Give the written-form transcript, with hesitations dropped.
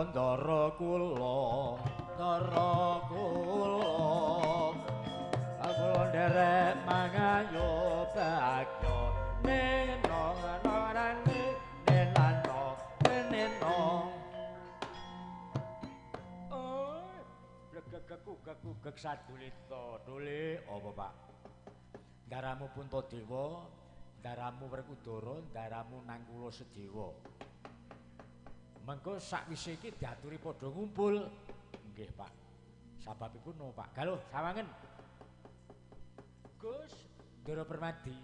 Ndara kula, ndara kula, kula nderek mangayo bagya neno narane nenano neneno. Oh, blegegek sadulita dole apa Pak? Ndaramu Puntadewa, ndaramu Werkudara, ndaramu Nangkula Sedewa. Mengko sakwise iki diaturi padha ngumpul. Nggih, Pak. Sababipun napa, Pak? Galuh sawangen. Gus Ndara Permadi,